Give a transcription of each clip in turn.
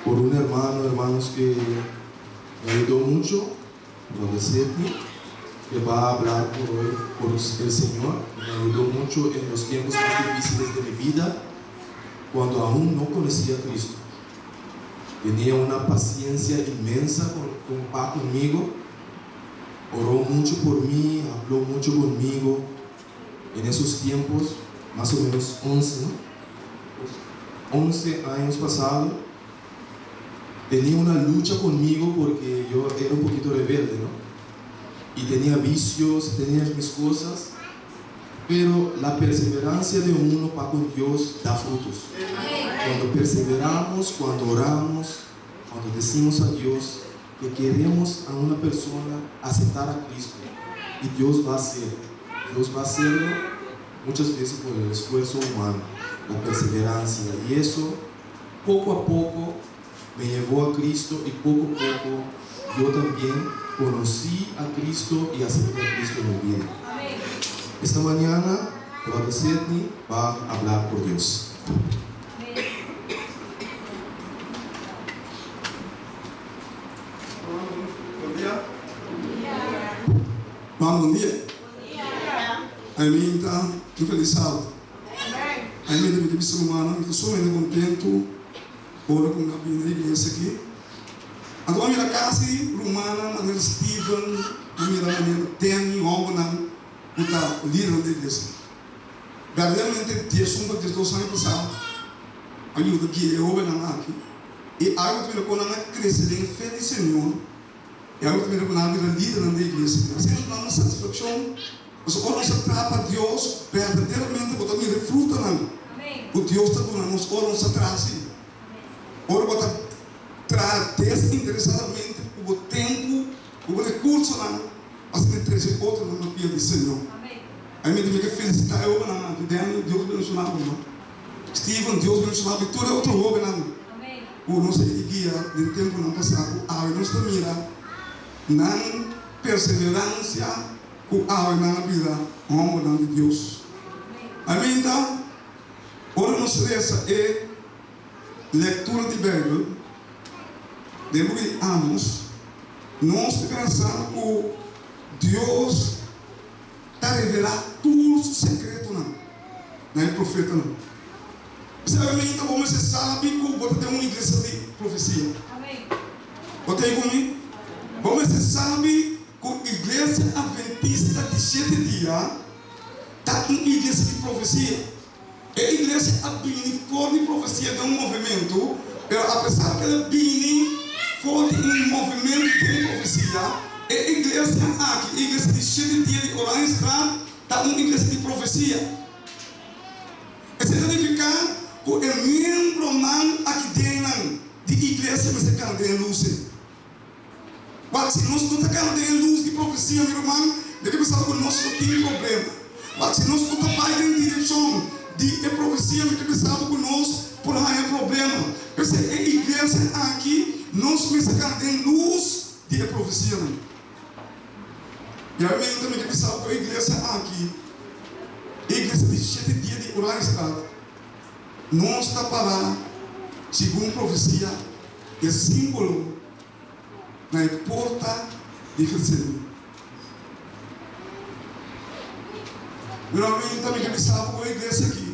Por un hermano, hermanos, que me ayudó mucho, Brother Sidney, que va a hablar por hoy por el Señor, me ayudó mucho en los tiempos más difíciles de mi vida, cuando aún no conocía a Cristo. Tenía una paciencia inmensa con, con, pa conmigo, oró mucho por mí, habló mucho conmigo en esos tiempos, más o menos 11, ¿no? 11 años pasado, tenía una lucha conmigo porque yo era un poquito rebelde, ¿no? Y tenía vicios, tenía mis cosas, pero la perseverancia de uno para con Dios da frutos. Cuando perseveramos, cuando oramos, cuando decimos a Dios que queremos a una persona aceptar a Cristo, y Dios va a hacer, Dios va a hacerlo muchas veces por el esfuerzo humano, la perseverancia, y eso poco a poco me llevó a Cristo y poco a poco yo también conocí a Cristo y acepté a Cristo en mi vida. Esta mañana, Brother Sidney va a hablar por Dios. Bon dia. Bon bon dia. Ami ta un felis sábado. Ami ta mi bisa rumannan, mi ta sumamente kontentu ora ku mi a bini na iglesia aki. Anto a mira kasi rumannan manera Steven, a mira manera Danny, hòmbernan ku ta lidernan di iglesia. Berdaderamente 11 pa 12 aña pasá a yuda guia e hóbennan aki i awe ta mira kon nan a krese den e fe di Señor i awe ta mira ku nan a bira lidernan di iglesia. Asina nos duna un satisfakshon pasobra ora nos a traha pa Dios berdaderamente bo ta mira e frutanan ku Dios ta duna nos ora nos a traha asina. Ora bo ta traha desinteresadamente ku bo tempu, ku bo rekursonan asina trese otronan na pia di Señor. Ami ta ke felisitá e hóbennan aki. Danny, Dios bendishoná bo, man. Steven, Dios bendishoná bo i tur e otro hóbennan ku nos a yega guia den tempunan pasá ku awe nos ta mira nan perseveransia ku awe nan a bira hòmbernan di Dios. Ami ta ora nos resa e lektura di Beibel den buki di Amos, nos ta pensa ku Dios ta revelá tur su sekretonan na e profetanan. P'esei mi ta bo mester sabi ku bo ta den un iglesia di profesia. Bo ta ei ku mi? Bo mester sabi ku Iglesia Adventista di Shete Dia ta un iglesia di profesia. E iglesia a bini for di profesia den un movementu, pero apesar ku el a bini for di un movementu den profesia, e iglesia aki, e iglesia di Shete Dia di Oranjestraat, ta un iglesia di profesia. Esei ta nifiká ku e miembronan aki den nan di iglesia mester kana den e lus ei. Wak, si nos no ta kana den e lus di profesia, mi ruman, mi ta bisa ku nos lo tin problema. Wak, si nos no ta bai den direkshon di e profesia, mi ta bisa bo ku nos por haña problema. P'esei e iglesia aki, nos mester kana den lus di e profesianan. I awor mi ta bisa bo ku e iglesia aki, e iglesia di shete dia di Oranjestad, nos ta pará segun profesia. E símbolo na e porta di Getsemani. Pero ami ta mi ke bisa bo ku e iglesia aki,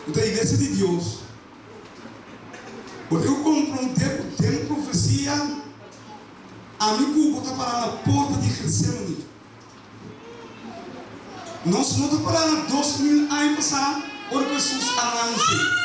ku ta e iglesia di Dios, bo tin ku komprondé ku den profesia ami ku bo ta pará na porta di Getsemani. Nos no ta pará na 2000 aña pasá ora ku Hesus a nanse.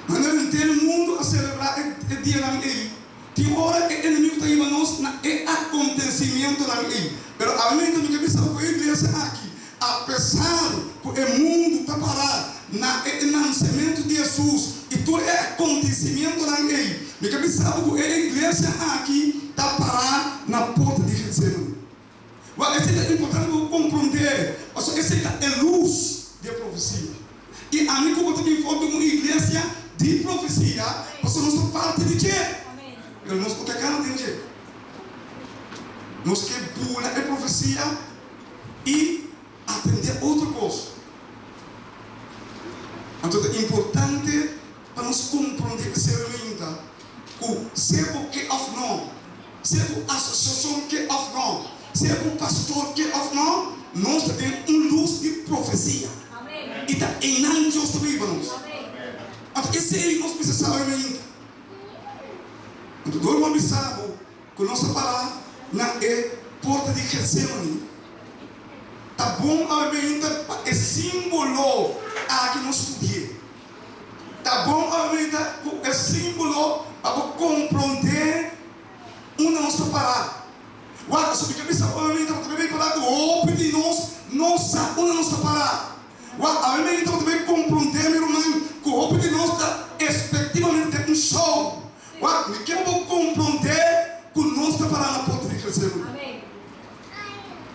Manera henter mundu a selebrá e dianan ei, tin ora e enemigu ta hiba nos na e akontesimentunan ei. Pero awe mi ke bisa ku e iglesia aki, apesar ku e mundu ta pará na e nansementu di Hesus i tur e akontesimentunan ei, mi ke bisa bo ku e iglesia aki ta pará na porta di Getsemani. Wak, esei ta importante pa bo komprondé, pasobra esei ta e lus di e profesia. I ami ku bo ta bin for di un iglesia di profesia, pasobra nos ta parti di dje, pero nos no ta gana den dje. Nos ke bula e profesia i atendé otro kos. Anto ta importante pa nos. nos komprondé p'esei ku sea bo ke òf no, sea ku asosiashon ke òf no, sea ku pastor ke òf no, nos ta den un lus di profesia i ta einan Dios ta biba nos. Anto esei nos mester sabe mainta. Anto dor bo a bisa bo ku nos a pará na e porta di Getsemani, ta bon awe mainta pa e símbolo aki nos studi'é. Ta bon ahorita ku e símbolo pa bo komprondé unda nos ta pará. Wak, pasobra mi ke bisa bo awe mainta bo ta bai pará ku hopi di nos no sa unda nos ta pará. Wak, awe mainta bo ta bai komprondé, mi ruman, ku hopi di nos ta espektivamente den un show. Wak, mi ke pa bo komprondé ku nos ta pará na porta di Getsemani.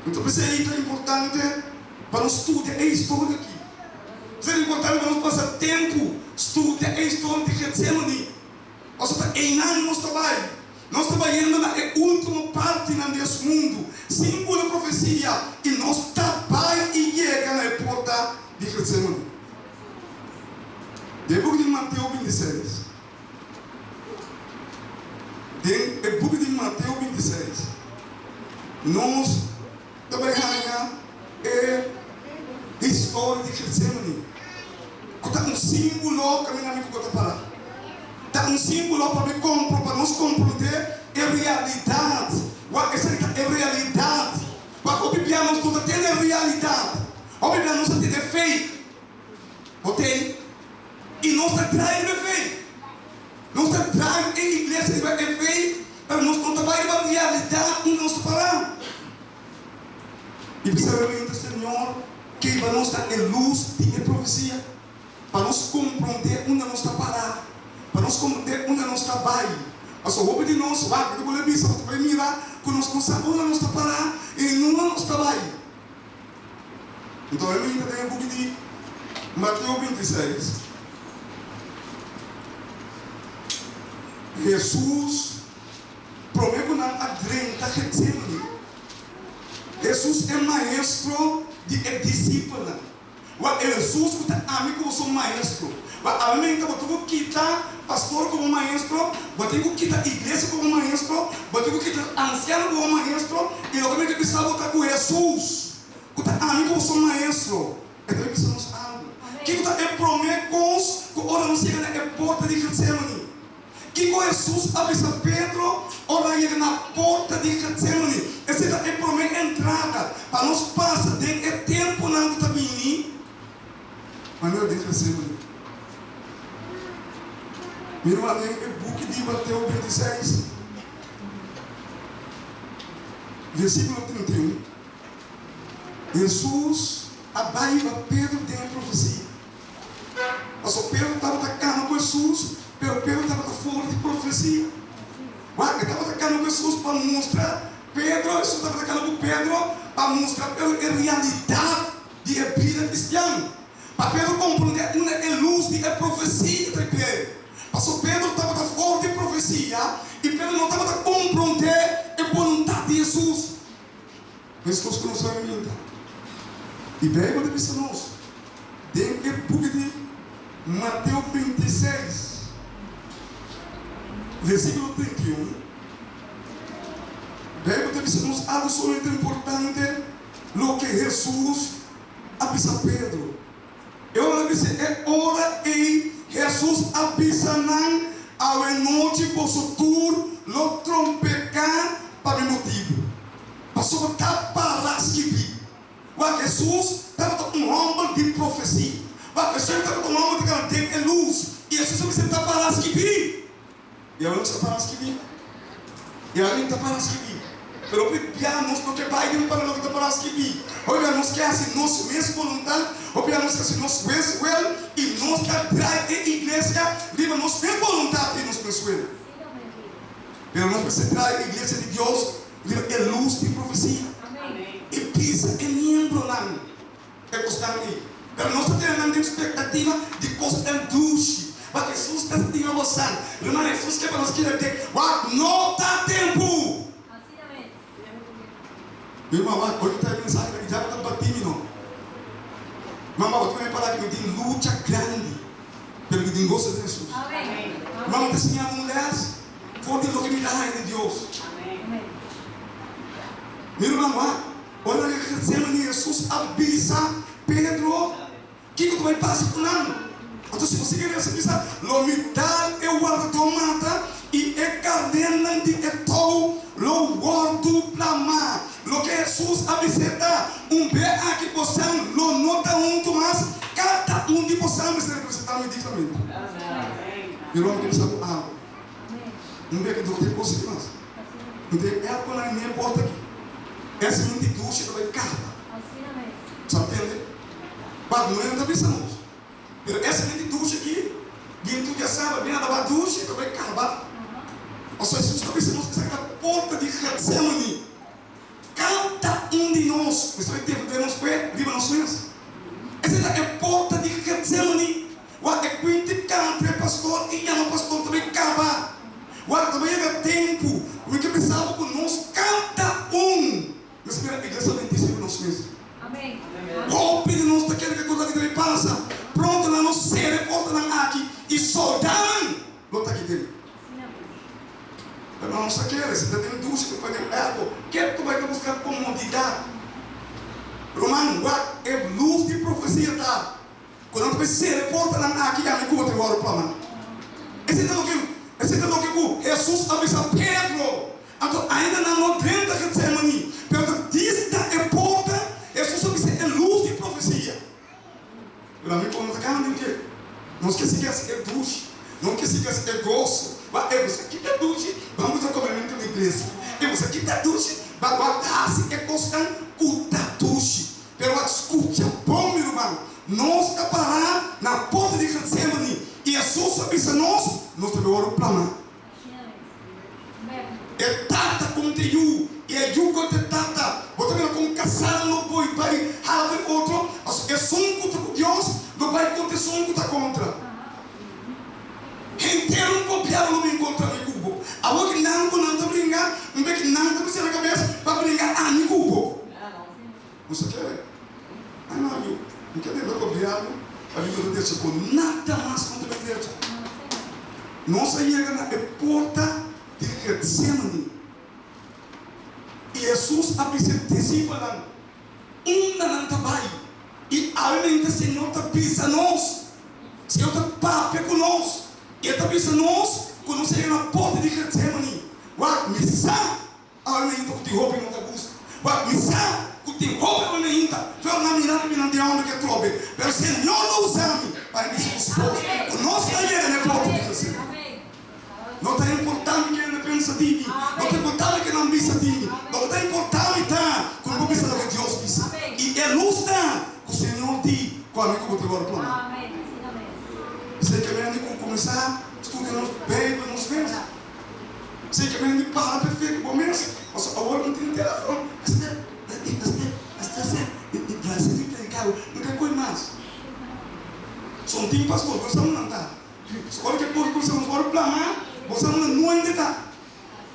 Mi ta pensa ei ta importante pa nos studia e historia aki. Ta importante pa nos pasa tempu studia e historia di Getsemani, pasobra ta einan nos ta bai. Nos ta bayendo na e ultimo partinan di es mundu sin bula profesia i nos ta bai i yega na e porta di Getsemani. Den e buki di Mateo 26. Den e buki di Mateo 26, nos ta bai haña e historia di Getsemani, ku ta un símbolo kaminda mi ku bo ta pará. Ta un símbolo pa mi kompro, pa nos komprondé e realidat. Wak, esei ta e realidat. Wak, hopi bia nos no ta tene realidat. Hopi bia nos ta tene fake. Bo tei? I nos ta trae riba e fe. Nos ta trae e iglesia riba e fe, pero nos no ta bai riba realidat unda nos ta pará. I precisamente Señor keiba nos na e lus di e profesia, pa nos komprondé unda nos ta pará, pa nos komprondé unda nos ta bai. Pasobra hopi di nos wak, mi ta bolbe bisa, bo ta bai mira ku nos no sa unda nos ta pará i unda nos ta bai. Nton e minta den e buki di Mateo 26, Hesus, prome ku nan a drenta Getsemani, Hesus e maestro di e disipelnan. Wak, e Hesus ku ta ami ku boso maestro. Wak, awe minta bo tin ku kita pastor komo maestro, bo tin ku kita iglesia komo maestro, bo tin ku kita ansiano komo maestro, i loke mi ta bisa bo ta ku Hesus ku ta ami ku boso maestro, e ta bisa nos algu. Kiko ta e promé kos ku ora nos yega na e porta di Getsemani? Kiko Hesus a bisa Pedro ora nan yega na porta di Getsemani? Esei ta e promé entrada pa nos pasa den e tempunan ku ta bini. Manera den Getsemani. Mi ruman, den e buki di Mateo 26, versíkulo 31, Hesus a bai riba Pedro den e profesia. Pasobra Pedro tabata kana ku Hesus, pero Pedro tabata for di profesia. Wak, e tabata kana ku Hesus pa mustra Pedro, Hesus tabata kana ku Pedro pa mustra Pedro e realidat di e bida kristian, pa Pedro komprondé unda e lus di e profesia ta riba. Pasobra Pedro tabata for di profesia i Pedro no tabata komprondé e boluntat di Hesus. Meskos ku nos a minta. E Beibel ta bisa nos den e buki di Mateo 26, versíkulo 31, Beibel ta bisa nos algu sumamente importante loke Hesus a bisa Pedro. E ora a bisa e ora ei Hesus a bisa nan, Awenochi boso tur lo trompeká pa mi motibu, pasobra ta pará skibí. Wak, Hesus tabata un hòmber di profesia. Wak, Hesus tabata un hòmber di kana den e lus, i Hesus a bisa ta pará skibí. I awe nos ta para skibí. I awe ta para skibí. Pero hopi bia nos no ke bai den para loke ta para skibí. Hopi bia nos ke hasi nos mes boluntat, hopi bia nos ke hasi nos mes wil, i nos ta drai e iglesia riba nos mes boluntat i nos mes wil. Pero nos mester drai e iglesia di Dios riba e lus di profesia i bisa e miembronan E kosnan ei. Pero nos ta tene nan den spektativa di kosnan dushi. Wak, Hesus ta stima bosan. Ruman, Hesus ke pa nos keda den. Wak, no ta tempu! Mi ruman, wak, ora mi trae mensahe aki, djaba ta bati mi no. Mama, bo ta mira mi pará aki, mi tin lucha grandi. Pero mi tin goso den Hesus. Mama ta siña mi un lès for di loke mi ta haña di Dios. Mi ruman wak, ora nan a Getsemani Hesus a bisa Pedro kiko ta bai pasa ku nan. Anto si bo sigui resa bisa, Lo mi dal e wardadó mata i e karnénan di e tou lo wòrdu plamá. Loke Hesus a bis'é ta, Un be aki bosan lo no ta huntu mas, kada un di bosan mester representá mi dignamente. Mi ruman ke bisa bo algu. Un be aki no tin kos aki mas. No tin airco-nan ni e porta aki. Es minti dushi ta bai kaba. Sa tende? Bak no ta bisa nos. Pero es minti dushi aki, bin tur diasabra bin alabá dushi ta bai kaba. Pasobra Hesus ta bisa nos esaki ta porta di Getsemani. Kada un di nos mester bai defendé nos fe riba nos mes. Esei ta e porta di Getsemani. Wak e kuinti kanta e pastor i yama pastor ta bai kaba. Wak ta bai yega tempu ku mi ke bisa bo ku nos kada un mester bira Iglesia Adventista riba nos mes. Hopi di nos ta kere ku e kos aki ta bai pasa. Pronto nan lo sera e portanan aki i soldanan lo ta aki den. Pero nos ta kere, si ta den dushi ku pa den airco, ke tu bai ta buska komodidat? Ruman, wak e lus di profesia ta ku nan ta bai sera e portanan aki i ami ku bo ta wòrdu plama. Esei ta loke, esei ta loke ku Hesus a bisa Pedro. Anto ainda nan no drenta Getsemani, pero ta dista e porta, Hesus a bisa e lus di profesia. Pero ami ku no ta gana den dje. Nos ke sigui hasi e dushi, no ke sigui hasi e goso. Ba e boso kita dushi, ban buska komementu na iglesia. E boso kita dushi, ba wak hasi e kosnan ku ta dushi. Pero wak skucha bon, mi ruman, nos ta pará na porta di Getsemani, i Hesus a bisa nos, nos ta bai wòrdu plamá. E tata kontra e yu, i e yu kontra e tata. Bo ta mira kon kasánan lo boi bai hala for otro, pasobra esun ku ta ku Dios lo bai kontra esun ku ta kontra. Henter un gobièrnu lo bin kontra mi ku bo. Awor ki nan ku nan ta bringa, un bes ki nan ta bisa na kabes pa bringa ami ku bo. Bo sa kere? Ai no yu, mi ke debe gobièrnu pa mi no ta decha bo nada mas no ta bay decha. Nos a yega na e porta di Getsemani i Hesus a bisa e disipelnan unda nan ta bai i awe Señor ta bisa nos, Señor ta papia ku nos i e ta bisa nos ku nos a yega na porta di Getsemani. Wak, mi sa Awe mainta ku tin hopi no ta gusta. Wak, mi sa ku tin hopi awe mainta, pero nan mira mi nan di homber ke trobe. Pero Señor lo usa mi pa e bisa ku su bos ku nos ta yega na e porta di Getsema. No ta importa mi ke hende pensa di mi, no ta importa mi ke nan bisa di mi, loke ta importa mi ta ku mi por bisa loke Dios bisa. I e lus ta ku Señor di ku ami ku bo ta wòrdu plama. Esei ke mende ku kuminsá studia nos Beibel nos mes. Esei ke mende para perfeito bo mes, pasobra awor no tin telefon. Esta, esta, esta sa, gracia di predica no ke koi mas. So no tin pastor, bo sa nan ta. So ora ke por kuminsa nos ora plama, bo sa nan no hende ta.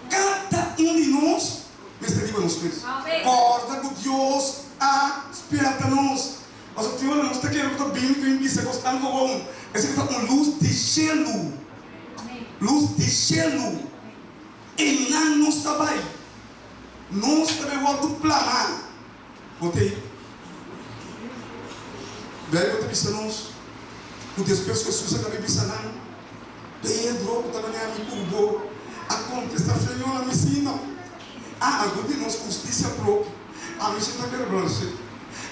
Kada un di nos mester riba nos mes. Korda ku Dios a spierta nos. Pasobra tin ora nos ta kere ku ta bini ku bin bisa kos tan gewoon. Esaki ta un lus di shelu. Lus di shelu, einan nos ta bai. Nos ta bai wòrdu plamá. Bo ta ei? Beibel ta bisa nos ku despues ku Hesus a kaba di bisa nan, Pedro, ku tabata e amigu ku bo, a kontestá, Señor, ami sí no. A Algun di nos hustisia propio. Ami sí ta kere bròder.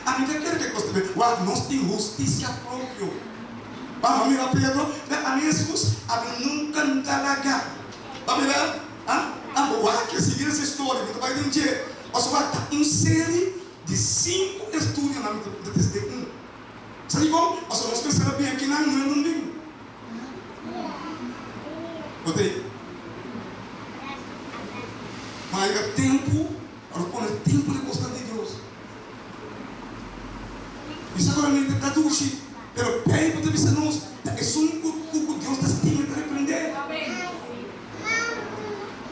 Ami ta kere ke kos ta bin. Wak, nos tin hustisia propio. Bam a mira Pedro, Be ami Hesus, ami nunka N ta laga. Bam mira, ah, ah, bo wak e sigui esa historia, mi ta bai den dje. Pasobra wak ta un seri di sinku estudionan mi ta desde un. Sa dikon? Pasobra nos mester a bin akinan, no e un bin. Bo ta ei? Ma yega tempu pa nos pone tempu den kosnan di Dios. I seguramente ta dushi, pero Beibel ta bisa nos ta esun ku ku Dios ta stima ta reprendé.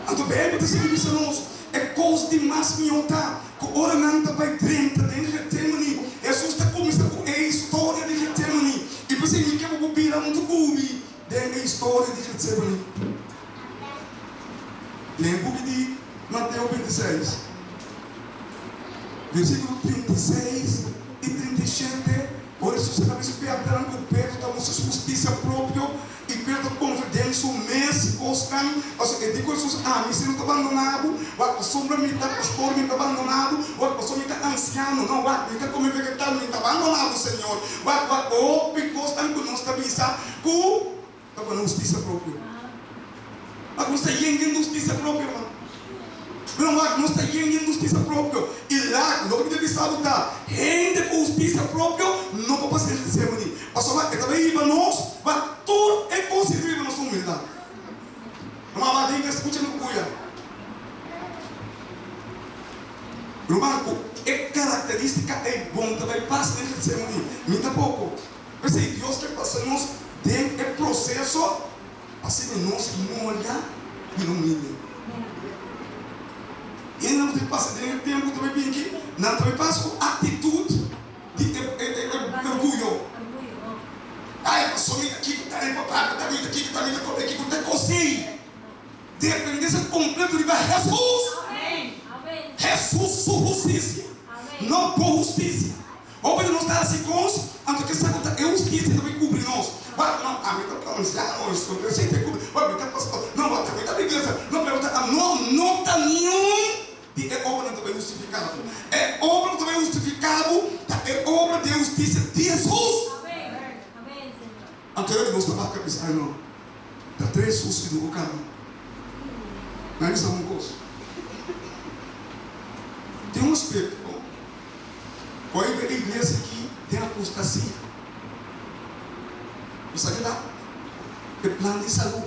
Anto Beibel ta sigui bisa nos, e kos di mas mihó ta ku ora nan ta bai drenta den Getsemani, Hesus ta kuminsá ku e historia di Getsemani. I p'esei mi ke bo ku bira. huntu ku mi den e historia di Getsemani? Den e buki di Mateo 26, versíkulo 36 i 37, ora Hesus a kaba spierta nan ku Pedro ta mustra su hustisia propio i Pedro ta konfia den su mes kosnan, pasobra e di ku Hesus, Ami si no ta bandoná bo, wak pasobra mi ta pastor mi ta bandoná bo, wak pasobra mi ta ansiano, no, wak mi ta kome vegetal mi ta bandoná bo, Señor, wak, wak hopi kosnan ku nos ta bisa ku ta pone hustisia propio. Wak nos ta yen den hustisia propio, hermano. Pero wak nos ta yen den hustisia propio. I lak, loke mi ta bisa bo ta, hende ku hustisia propio no por pasa den Getsemani. Pasobra e ta bai hiba nos, wak tur e kos ei ta hiba nos na humildat. Ruman, wak den skucha mi ku kuya. Ruman, ku e karakteristika ei bon ta bai pasa den Getsemani. Mi tampoko. P'esei Dios ke pasa nos den e proseso asina nos molha bira humilde. Hende ku ta pasa den e tempu ta bai binki, nan ta bai pasa ku aktitut di orguyo. Ai, pasobra mi ta kiko ta mi papá, ta mi ta kiko ta mi ta kome kiko ta kosei. Dependensia kompleto riba Hesus. Hesus su hustisia, no bo hustisia. Hopi di nos ta hasi kos, anto ke sa ku ta e hustisia ta bin kubri nos. Wak, no, ami ta ansiano, esei ta kubri, wak, mi ta pastor, no, wak, ami ta di iglesia, no, pero ta, no, no ta niun di e obranan ta bai hustifiká bo. E obra ku ta bai hustifiká bo ta e obra di e hustisia di Hesus. Anto e nos ta baka bisa, ai no, ta tres hus i duku kama. Nan bisa un kos. Tin un aspekto. Hoy e iglesia aki den apostasia. Bo sa keda? E plan di salú.